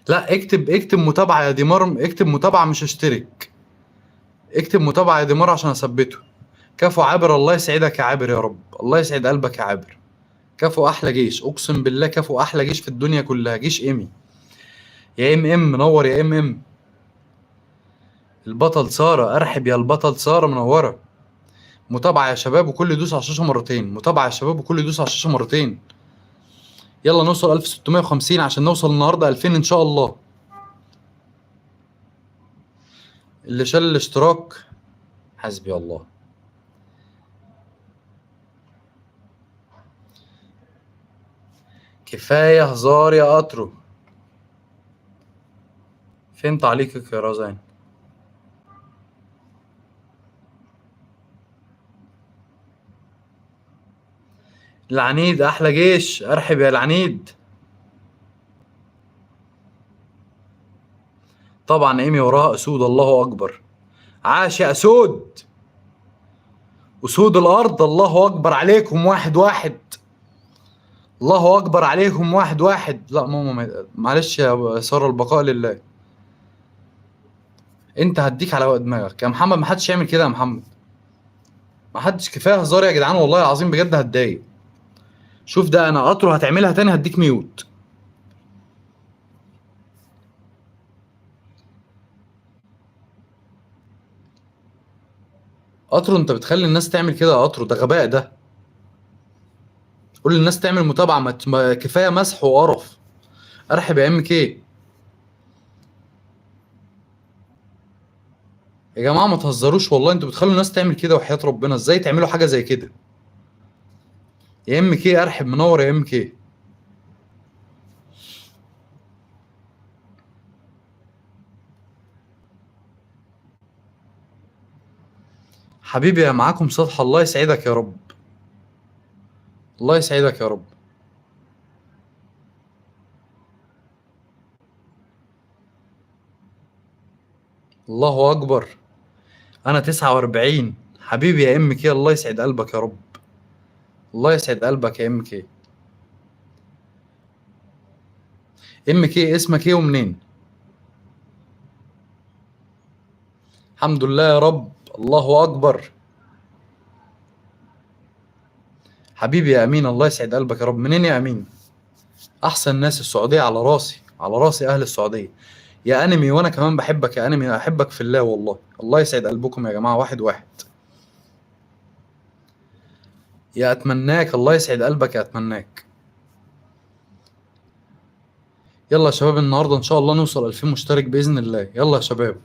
لا اكتب، اكتب متابعة يا ديمار، اكتب متابعة مش اشترك. اكتب متابعة يا ديمار عشان اثبته. كفو عابر، الله يسعدك يا عابر يا رب، الله يسعد قلبك يا عابر. كفو احلى جيش، اقسم بالله كفو احلى جيش في الدنيا كلها، جيش ايمي. يا ام ام منور يا ام ام. البطل سارة، ارحب يا البطل سارة، منورة. متابعة يا شباب وكل يدوس على الشاشة مرتين، متابعة يا شباب وكل يدوس على الشاشة مرتين. يلا نوصل 1650 عشان نوصل النهارده 2000 ان شاء الله. اللي شال الاشتراك حسبي الله. كفاية هزار يا قطرو. فين تعليقك يا رزان؟ العنيد احلى جيش، ارحب يا العنيد. طبعا ايمي وراها اسود، الله اكبر. عاش يا اسود، اسود الارض، الله اكبر عليكم واحد واحد. الله اكبر عليكم واحد واحد. لا ماما معلش يا ساره، البقاء لله. انت هديك على دماغك يا محمد، ما حدش يعمل كده يا محمد، ما حدش. كفاية هزار يا جدعان والله العظيم بجد هتضايق. شوف ده انا قطرة هتعملها تاني هديك ميوت. قطرة انت بتخلي الناس تعمل كده يا قطرة، ده غباء ده. قول للناس تعمل متابعه، ما كفاية مسح وقرف. ارحب يا ام كي. يا جماعة ما تهزروش والله، انتوا بتخلوا الناس تعمل كده وحياه ربنا، ازاي تعملوا حاجة زي كده؟ يا ام كي ارحب، منور يا ام كي. حبيبي يا معاكم سطح، الله يسعدك يا رب، الله يسعدك يا رب. الله اكبر، انا 49. حبيبي يا ام كي، الله يسعد قلبك يا رب، الله يسعد قلبك يا ام كي. ام كي اسمك ايه ومنين؟ الحمد لله يا رب، الله اكبر. حبيبي يا امين، الله يسعد قلبك يا رب. منين يا امين؟ احسن ناس السعودية، على راسي، على راسي اهل السعودية. يا انمي وانا كمان بحبك يا انمي، احبك في الله والله. الله يسعد قلبكم يا جماعة واحد واحد. يا اتمناك، الله يسعد قلبك يا اتمناك. يلا يا شباب النهارده ان شاء الله نوصل 2000 مشترك باذن الله. يلا يا شباب،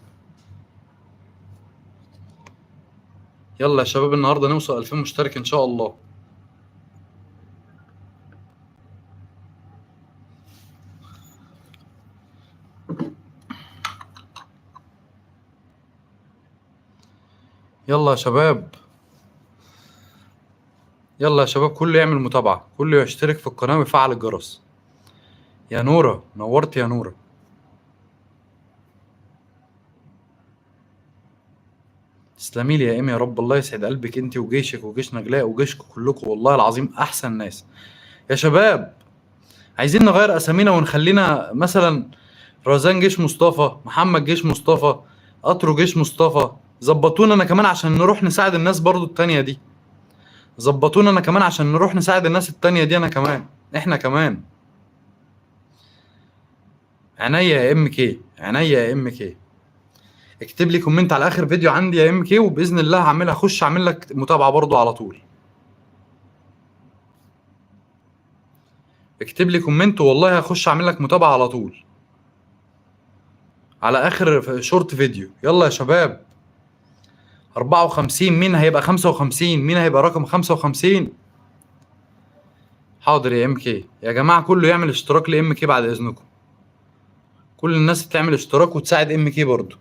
يلا يا شباب النهارده نوصل 2000 مشترك ان شاء الله. يلا يا شباب، يلا يا شباب كله يعمل متابعة، كله يشترك في القناة ويفعل الجرس. يا نورة نورت يا نورة. تسلمي لي يا ايمي يا رب، الله يسعد قلبك انت وجيشك وجيش نجلاء وجيشكم كلكم، والله العظيم احسن ناس. يا شباب عايزين نغير اسامينا ونخلينا مثلا رزان جيش مصطفى، محمد جيش مصطفى، قطرو جيش مصطفى. ظبطونا انا كمان عشان نروح نساعد الناس برضو التانية دي. ظبطونا انا كمان عشان نروح نساعد الناس التانية دي، انا كمان، احنا كمان. عينيا يا ام كي، عينيا يا ام كي. اكتب لي comment على اخر فيديو عندي يا ام كي، وباذن الله هعملها، اخش اعمل لك متابعه برضو على طول. اكتب لي comment والله هخش اعمل لك متابعه على طول على اخر short video. يلا يا شباب 54، مين هيبقى 55؟ مين هيبقى رقم 55؟ حاضر يا ام كي. يا جماعة كله يعمل اشتراك لام كي بعد اذنكم، كل الناس تعمل اشتراك وتساعد ام كي برضو.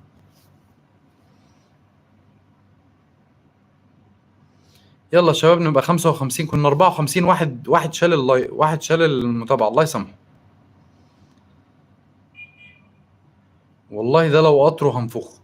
يلا يا شباب نبقى 55، كنا 54، واحد شال ال like، واحد شال المتابعة، الله يسامحه والله. ده لو قطرة هنفخه.